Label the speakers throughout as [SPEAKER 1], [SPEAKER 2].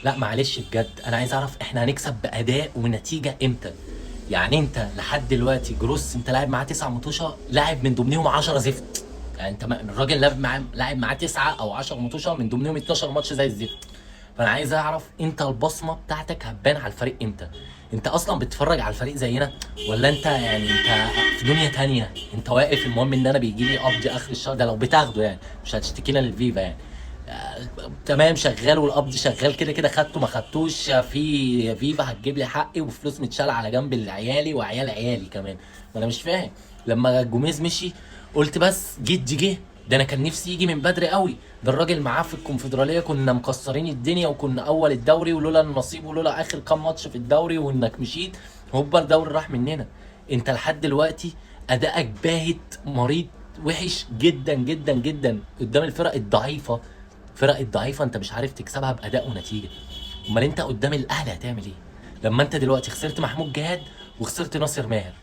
[SPEAKER 1] لا معلش بجد انا عايز اعرف احنا هنكسب باداء ونتيجة امتى؟ يعني انت لحد دلوقتي جروس انت لاعب معاه 9 مطوشه، لاعب من ضمنهم 10 زفت. يعني انت الراجل لاعب معاه 9 او 10 مطوشه، من ضمنهم 12 ماتش زي الزفت. فانا عايز اعرف انت البصمة بتاعتك هتبان على الفريق امتى؟ انت اصلا بتتفرج على الفريق زينا ولا انت يعني انت في دنيا تانية؟ انت واقف المهم ان انا بيجي لي قبض اخر الشهر ده لو بتاخده، يعني مش هتشتكينا للفيفا يعني. تمام شغال والقبض شغال كده كده، خدته ما خدتوش في فيفا هتجيب لي حقي وفلوس متشالة على جنب لعيالي وعيال عيالي كمان. ما انا مش فاهم، لما جوميز مشي قلت بس جدي جه، ده انا كان نفسي يجي من بدري قوي، ده الراجل معاه في الكونفدراليه كنا مكسرين الدنيا وكنا اول الدوري، ولولا النصيب ولولا اخر كام ماتش في الدوري وانك مشيت هوبا الدوري راح مننا. انت لحد دلوقتي ادائك باهت مريض وحش جدا جدا جدا قدام الفرق الضعيفة. الفرق الضعيفة انت مش عارف تكسبها باداء ونتيجة. امال انت قدام الاهلي هتعمل ايه لما انت دلوقتي خسرت محمود جهاد وخسرت ناصر ماهر؟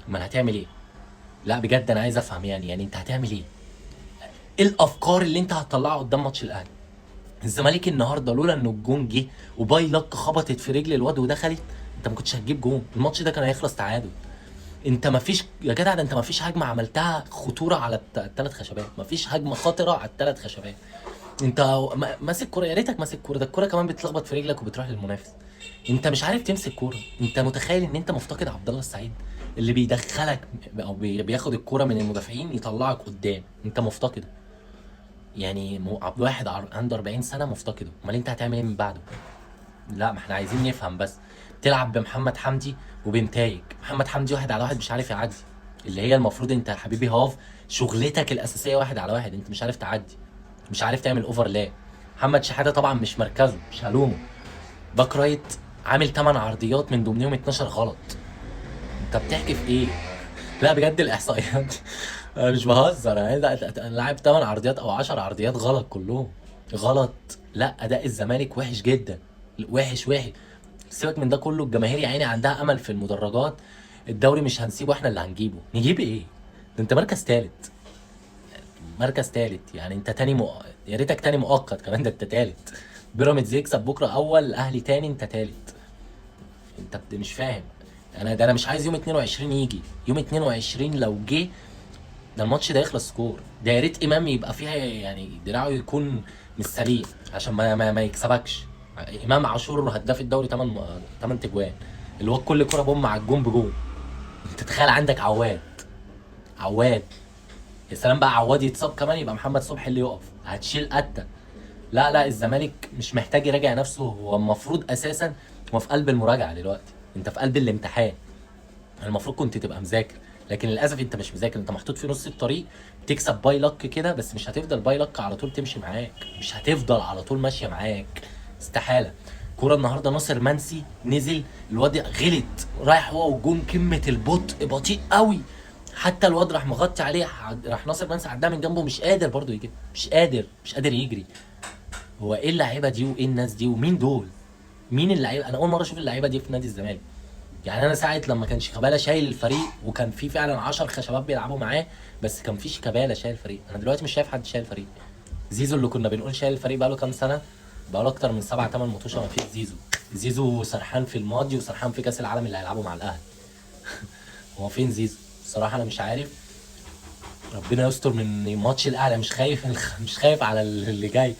[SPEAKER 1] امال هتعمل ايه؟ لا بجد انا عايز افهم، يعني انت هتعمل ايه؟ ايه الافكار اللي انت هتطلعها قدام ماتش الاهلي؟ الزمالك النهارده لولا ان الجون جه و by luck خبطت في رجل الواد ودخلت، انت ما كنتش هتجيب جون، الماتش ده كان هيخلص تعادل. انت ما فيش يا جدع، ده انت ما فيش هجمة عملتها خطورة على الثلاث خشبات، ما فيش هجمة خطره على الثلاث خشبات. انت ماسك كورة، يا ريتك ماسك كورة، ده الكورة كمان بتلخبط في رجلك وبتروح للمنافس. انت مش عارف تمسك كورة. انت متخيل ان انت مفتقد عبد الله السعيد اللي بيدخلك او بياخد الكورة من المدافعين يطلعك قدام، انت مفتقده. يعني عبد واحد عنده 40 سنة مفتقده، امال انت هتعمل ايه من بعده؟ لا ما احنا عايزين نفهم بس. تلعب بمحمد حمدي وبنتايج، محمد حمدي واحد على واحد مش عارف يعدي، اللي هي المفروض انت يا حبيبي half شغلتك الاساسية واحد على واحد، انت مش عارف تعدي، مش عارف تعمل overlap. محمد شحاته طبعا مش مركزه، مش هلومه. back right عامل 8 عرضيات من ضمنهم 12 غلط. انت بتحكي في ايه؟ لا بجد الاحصائيات انا مش بهزر، انا عايز انا لاعب 8 عرضيات او 10 عرضيات غلط، كلهم غلط. لا اداء الزمالك وحش جدا، وحش وحش. سيبك من ده كله، الجماهير يا عيني عندها امل في المدرجات. الدوري مش هنسيبه، احنا اللي هنجيبه. نجيب ايه؟ ده انت مركز ثالث، مركز ثالث، يعني انت تاني يا ريتك تاني مؤقت كمان، ده انت ثالث. بيراميدز يكسب بكره اول، الاهلي تاني، انت ثالث. انت مش فاهم انا ده، انا مش عايز يوم 22 يجي. يوم 22 لو جه ده الماتش ده يخلص score. ده يا ريت امام يبقى فيها، يعني دراعه يكون مش سليم عشان ما يكسبكش. امام عاشور هداف الدوري 8 تجوان، اللي هو كل كره بوم على الجون بجون. انت تخيل عندك عواد، عواد يا سلام بقى، عواد يتصاب كمان يبقى محمد صبحي اللي يقف، هتشيل قته. لا لا الزمالك مش محتاج يراجع نفسه، هو المفروض اساسا هو في قلب المراجعة دلوقتي، انت في قلب الامتحان، المفروض كنت تبقى مذاكر، لكن للاسف انت مش مذاكر، انت محطوط في نص الطريق. بتكسب by luck كده، بس مش هتفضل by luck على طول تمشي معاك، مش هتفضل على طول ماشية معاك، استحالة. كورة النهارده ناصر منسي نزل الواد غلط، رايح هو والجون، قمة البطء، بطيء قوي، حتى الواد راح مغطي عليه، راح ناصر منسي عداه من جنبه، مش قادر برضه يجري، مش قادر، مش قادر يجري. هو ايه اللعيبة دي وايه الناس دي ومين دول؟ مين اللعيبة؟ انا اول مرة اشوف اللعيبة دي في نادي الزمالك. يعني انا ساعة لما كان شيكابالا شايل الفريق وكان في فعلا 10 خشبات بيلعبوا معاه، بس كان في شيكابالا شايل الفريق. انا دلوقتي مش شايف حد شايل الفريق. زيزو اللي كنا بنقول شايل الفريق بقاله كام سنة، بقاله اكتر من 7 8 ماتشات ما فيش زيزو. زيزو سرحان في الماضي وسرحان في كاس العالم اللي هيلعبه مع الاهلي. هو فين زيزو؟ الصراحة انا مش عارف. ربنا يستر من ماتش الاهلي، مش خايف مش خايف على اللي جاي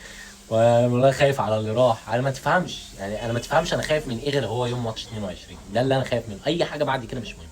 [SPEAKER 1] ولا خايف على اللي راح. انا ما تفهمش، يعني انا ما تفهمش انا خايف من ايه غير هو يوم ماتش 22 ده اللي انا خايف منه. اي حاجة بعد كده مش مهم.